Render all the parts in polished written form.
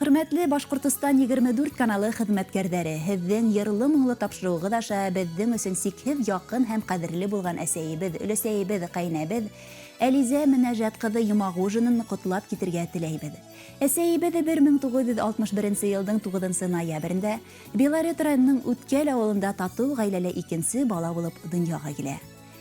Хөрмәтле Башҡортостан 24 каналы хеҙмәткәрҙәре, һеҙҙең йырлы моңло тапшырыуығыҙ аша беҙҙең өсөн сикһеҙ яҡын һәм ҡәҙерле булған әсәйебеҙ, өләсәйебеҙ, ҡәйнәбеҙ Әлизә Мөнәжәт ҡыҙы Йомағужинаны ҡотлап китергә теләйбеҙ. Әсәйебеҙ 1961 йылдың 9 ноябрендә Белорет районының Үткәл ауылында татыу ғаиләлә икенсе бала булып донъяға килә.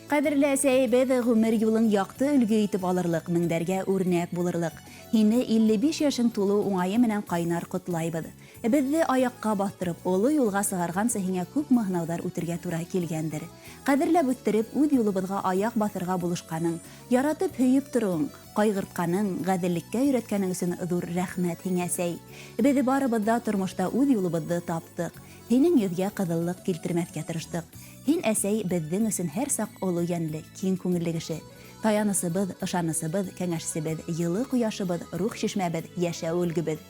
Ҡәҙерле әсәйебеҙ ғүмер юлын яҡты өлгө итеп алырлыҡ, меңдәргә үрнәк булырлыҡ. Һине 55 йәшең тулыу уңайы менән ҡайнар ҡотлайбыҙ. Беҙҙе аяҡҡа баҫтырып, оло юлға сығарғансы һиңә күпме һынауҙар үтергә тура килгәндер. Ҡәҙерләп үҫтереп, үҙ юлыбыҙға аяҡ баҫырға булышҡаның, яратып һөйөп тороуың, ҡайғыртҡаның, ғәҙеллеккә өйрәткәнең өсөн ҙур рәхмәт һиңә, әсәй. Беҙ барыбыҙ ҙа тормошта үҙ юлыбыҙҙы таптыҡ. Һинең йөҙгә ҡыҙыллыҡ килтермәҫкә тырыштыҡ. Һин, әсәй, беҙҙең өсөн һәр саҡ оло йәнле, киң күңелле кеше. Таянысыбыҙ, ышанысыбыҙ, кәңәшсебеҙ, йылы ҡояшыбыҙ, рух шишмәбеҙ, йәшәү өлгөбөҙ.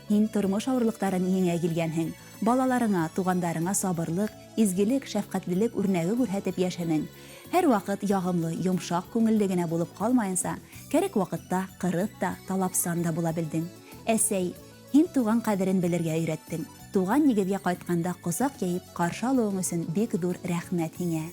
Һин тормош ауырлыҡтарын еңә килгәнһең. Балаларыңа, туғандарыңа сабырлыҡ, изгелек, шәфҡәтлелек үрнәге күрһәтеп йәшәнең. Һәр ваҡыт яғымлы, йомшаҡ күңелле генә булып ҡалмайынса, кәрәк ваҡытта ҡырыҫ та, талапсан да була белдең. Әсәй, һин туған ҡәҙерен белергә өйрәттең. Туған нигеҙгә ҡайтҡанда ҡосаҡ йәйеп ҡаршы алыуың өсөн бик ҙур рәхмәт һиңә.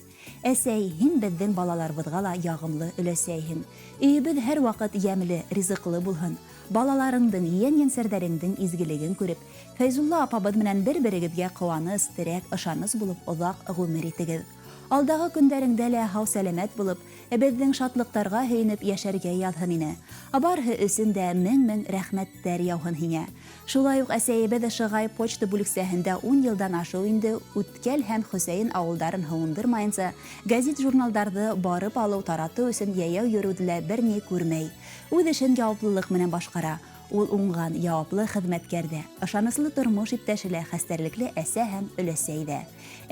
Әсәй, һин беҙҙең балаларыбыҙға ла яғымлы өләсәйһең. Өйөбөҙ һәр ваҡыт йәмле, ризыҡлы булһын. Балаларыңдың, ейән-ейәнсәрҙәреңдең изгелеген күреп, Фәйзулла апабыҙ менән бер-берегеҙгә ҡыуаныс, терәк, ышаныс булып оҙаҡ ғүмер итегеҙ. Алдағы көндәреңдә лә һау-сәләмәт булып, беҙҙең шатлыҡтарға һөйөнөп йәшәргә яҙһын ине. Барыһы өсөн дә мең-мең рәхмәттәр яуһын һиңә. Шулай уҡ әсәйебеҙ Шығай почта бүлексәһендә 10 йылдан ашыу инде Үткәл һәм Хөсәйен ауылдарын һыуындырмайынса, гәзит-журналдарҙы барып алыу, таратыу өсөн йәйәү йөрөүҙе лә бер ни күрмәй. Үҙ эшен яуаплылыҡ менән башҡара. Ул уңған, яуаплы хеҙмәткәр ҙә, ышаныслы тормош иптәше лә, хәстәрлекле әсә һәм өләсәй ҙә.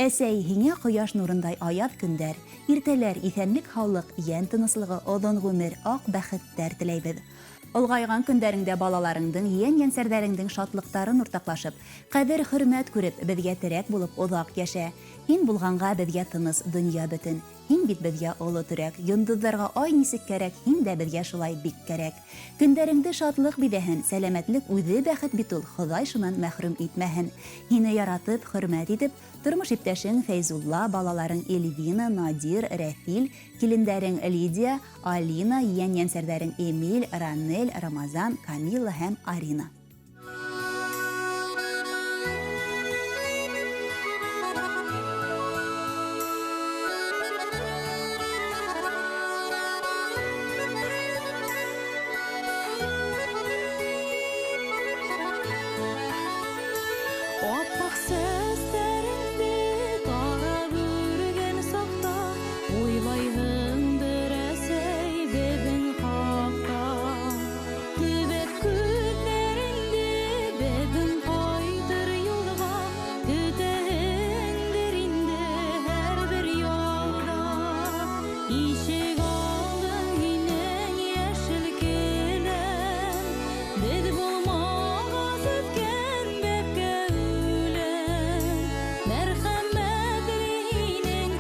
Әсәй, һиңә ҡояш нурындай аяҙ көндәр, иртәләр, иҫәнлек-һаулыҡ, йән тыныслығы, оҙон ғүмер, аҡ бәхеттәр теләйбеҙ. Олғайған көндәреңдә балаларыңдың, ейән-ейәнсәрҙәреңдең шатлыҡтарын уртаҡлашып, ҡәҙер-хөрмәт күреп, беҙгә терәк булып оҙаҡ йәшә. Һин булғанға беҙгә тыныс донъя бөтөн. Һин бит беҙгә оло терәк, йондоҙҙарға ай нисек кәрәк, һин дә беҙгә шулай бик кәрәк. Көндәреңде шатлыҡ биҙәһен, сәләмәтлек үҙе бәхет бит ул, Хоҙай шунан мәхрүм итмәһен. Һине яратып, хөрмәт итеп, тормош иптәшең Фәйзулла, балаларың Эльвина, Надир, Рәфил, килендәрең Лидия, Алина, ейән-ейәнсәрҙәрең Эмиль, Ранель, Рамазан, Камила һәм Арина. Аппаҡ сәстәреңде тарап үргән саҡта, уйлайһыңдыр, әсәй, беҙҙең хаҡта. Төбәп күҙҙәреңде беҙҙең ҡайтыр юлға, көтәһеңдер инде һәр бер ялда. Ишек алдың һинең йәшел келәм, беҙ булмағас үҫкән бәпкә үлән. Мәрхәмәтле һинең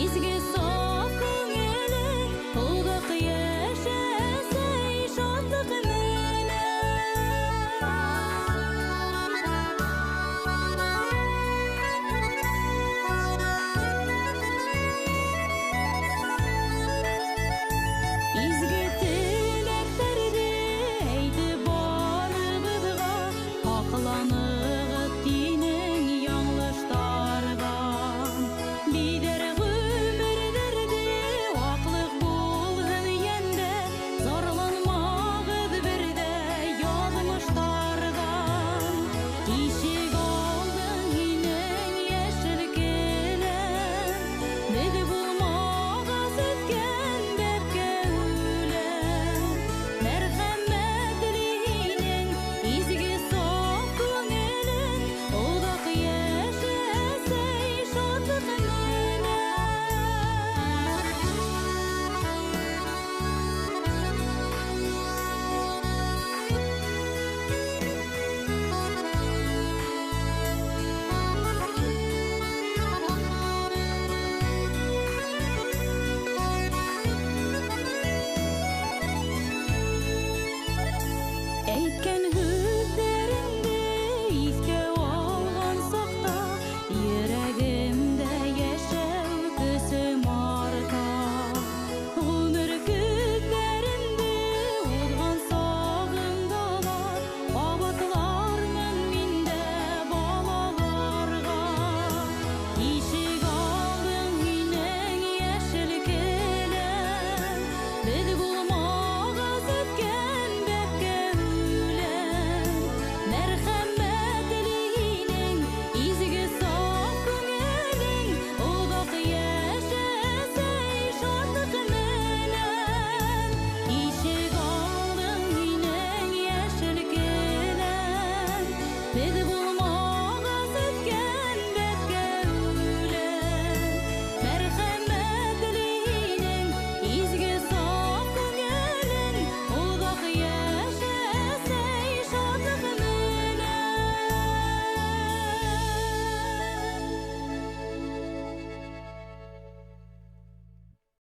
изге саф күңелең, оҙаҡ йәшә, әсәй, шатлыҡ менән. Изге теләктәрҙе әйтеп барыбыҙға, һаҡланып